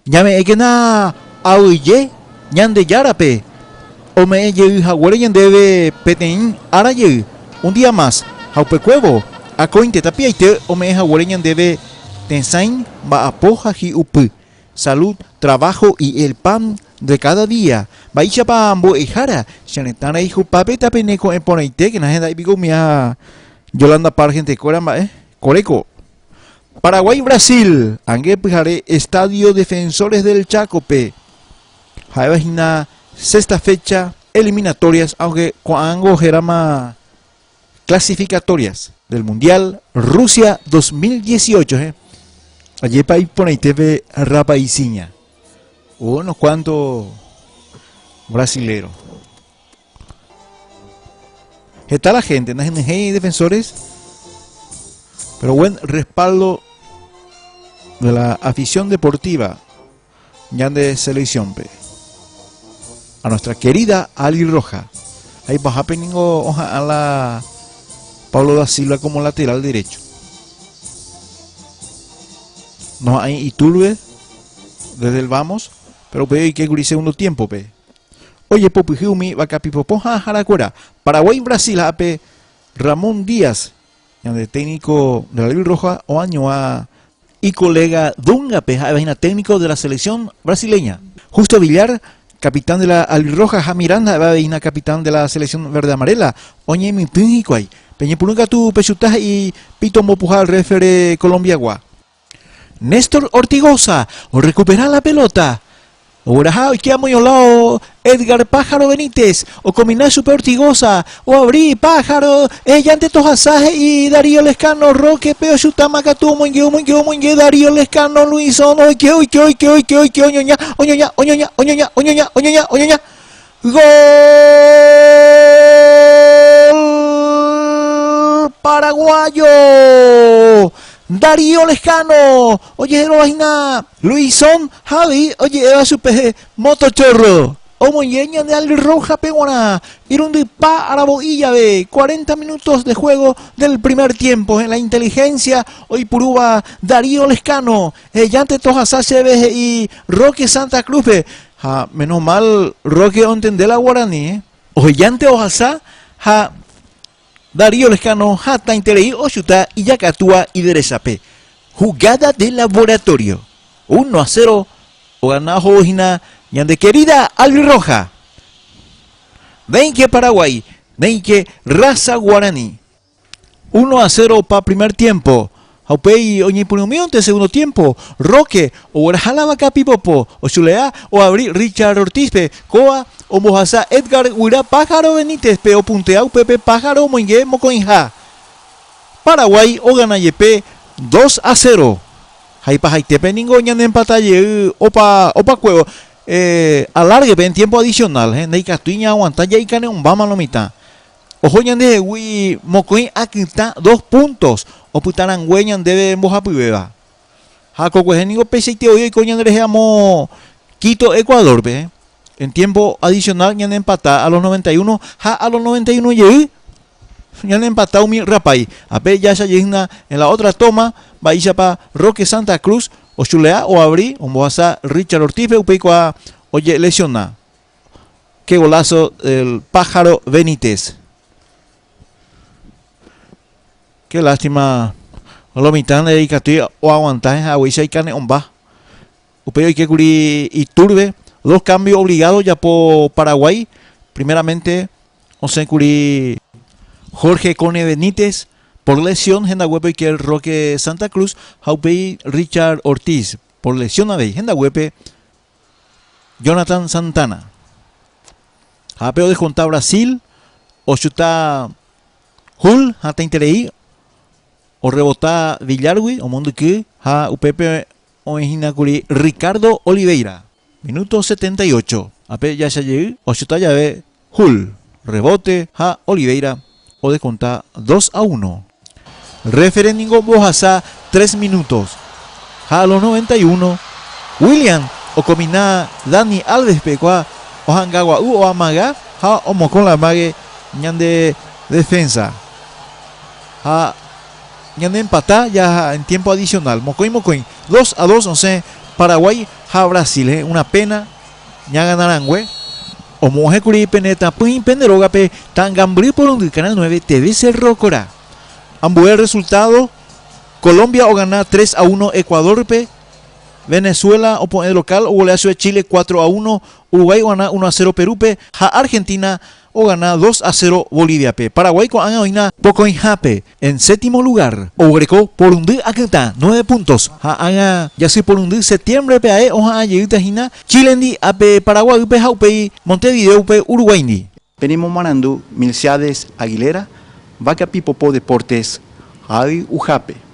Ñame'ẽkena aguyje Ñandejárape ome'ẽ jey haguére ñandéve peteĩ ára jey, un día más, ha upekuévo akóinte tapiaite ome'ẽ haguére ñandéve tesãi, mba'apo ha hi'upy, salud, trabajo y el pan de cada día. Mba'éichapa mbo'ehára che retã rayhupápe tapene ko'ẽ porãitékena henda'i piko umi Yolanda Parr gentekuéra mba'e? Koreko. Paraguay Brasil, ange pyhare Estadio Defensores del Chaco-pe. Ha'éva hína sexta fecha eliminatorias, aunque ko'ág̃ango hérama clasificatorias del Mundial Rusia 2018. Eh. Ajépa iporãitépe Rapaisiña. Hubo unos cuantos brasileros. Está la gente, no defensores, pero buen respaldo de la afición deportiva de selección P. A nuestra querida Ali Roja. Ahí baja peningo a la Pablo da Silva como lateral derecho. No hay Iturbe desde el vamos, pero pe que cubrir segundo tiempo pe. Oye popyhy umi vakapipopo ha harakuéra Paraguay Brasil hápe Ramón Díaz ñande técnico de la Roja oañoa icolega Dunga-pe ha'éva hína técnico de la selección brasileña. Justo Villar capitán de la Albirroja ha Miranda ha'éva avei hína capitán de la selección verde amarela oñemitỹ hikuái. Peñepyrũ katu pechuta he'i Pito ombopuha refere Colombia-gua. Néstor Ortigoza orekupera la pelota. Ogueraha oike amoñolao Edgar Pájaro Benítez, okombina chupe Ortigoza, oavri Pájaro, ehejánte tohasa he'i Darío Lescano, Roque pe ochutáma katu omoinge, omoinge, omoinge Darío Lescano, Luisón oike, oike, oike, oike, oike, oñoña, oñoña, oñoña, oñoña, oñoña, oñoña, oñoña. Gol paraguayo! Darío Lescano ojeheróva hína Luisón Javi oje'éva chupe Motochorro. Omoinge ñande Albirroja-pe g̃uarã irundypa aravo'i jave 40 minutos de juego del primer tiempo en la inteligencia oipurúva Darío Lescano. Hejánte tohasa chéve he'i Roque Santa Cruz-pe. Ha menos mal Roque ontende la guarani. Ohejánte ohasa ha Darío Lescano hatãiterei ochuta ijakatúa iderechape. Jugada de laboratorio. 1 a 0 ogana ohóvo hína ñande querida Albirroja. Néike Paraguay, néike raza guarani. 1 a 0 opa primer tiempo. Ha upéi oñepyrũmíonte segundo tiempo, Roque ogueraha la vaka pipopo, ochulea oavri Richard Ortiz-pe, kóva ombohasa Edgar Guyra Pájaro Benítez-pe opuntea upépe Pájaro omoinge mokõiha. Paraguái ogana jepe 2 a 0. Ha ipahaitépe ningo ñanempata jey opa opakuévo alargue-pe en tiempo adicional, ndaikatúi ñaaguanta jaikane'õmbáma lo mitã. Oho ñandehegui mokõi akytã dos puntos opyta rangue ñandéve mbohapyvéva. Ha kokuehe ningo peichaite voi oiko ñanderehe amo Quito, Ecuador-pe. En tiempo adicional ñaneempata a los 91 ha a los 91 jey ñaneempata umi rapái. Ape jahecha jeýna en la otra toma mba'éichapa Roque Santa Cruz ochulea oavri ombohasa Richard Ortiz-pe upéi kua oje'lesiona. Qué golazo del Pájaro Benítez. Qué lástima. Lo mitã ndaikatúi oaguanta haguéicha ikane'õmba. Upéi oike kuri Iturbe. Dos cambios obligados ojapo Paraguay. Primeramente osẽ kuri Jorge Cone Benítez por lesión hendaguépe oike Roque Santa Cruz ha upéi Richard Ortiz por lesión avei hendaguépe Jonathan Santana. Ha pe odesconta Brasil, ochuta Hull hatãiterei orebota Villargui omondyky ha upépe oĩhína kuri Ricardo Oliveira. Minuto 78. Ape jahecha jey ochuta jave Hull, rebote ha Oliveira odesconta 2 a 1. Refere ningo ombohasa 3 minutos ha a los 91 William okomina Dani Alves-pe kua ohangagua'u oamaga ha omokõ la mague ñande defensa ha ñane empata ja en tiempo adicional mokõi mokõi 2 a 2 osẽ. Paraguay ha Brasil. Heẽ, una pena ñagana rangue. Omo'õhẽkuri pene tapỹi pende rógape ta'angambyry porundy Canal 9 TV Cerro Corá. Ambue resultado, Colombia ogana 3 a 1 Ecuador-pe, Venezuela opo'ẽ local ogolea chupe Chile 4 a 1, Uruguay ogana 1 a 0 Perú-pe ha Argentina ogana 2 a 0 Bolivia-pe. Paraguay ko'ág̃a oĩna pokõihápe, en séptimo lugar, oguereko porundy akytã, 9 puntos, ha ág̃a jasy porundy septiembre-pe ae oha'ã jeýta hína Chile-ndi ápe Paraguaýpe ha upéi Montevideo-pe Uruguay-ndi. Penemomarandu Milciades Aguilera, Vaca Pipopo Deportes, hay'uhápe.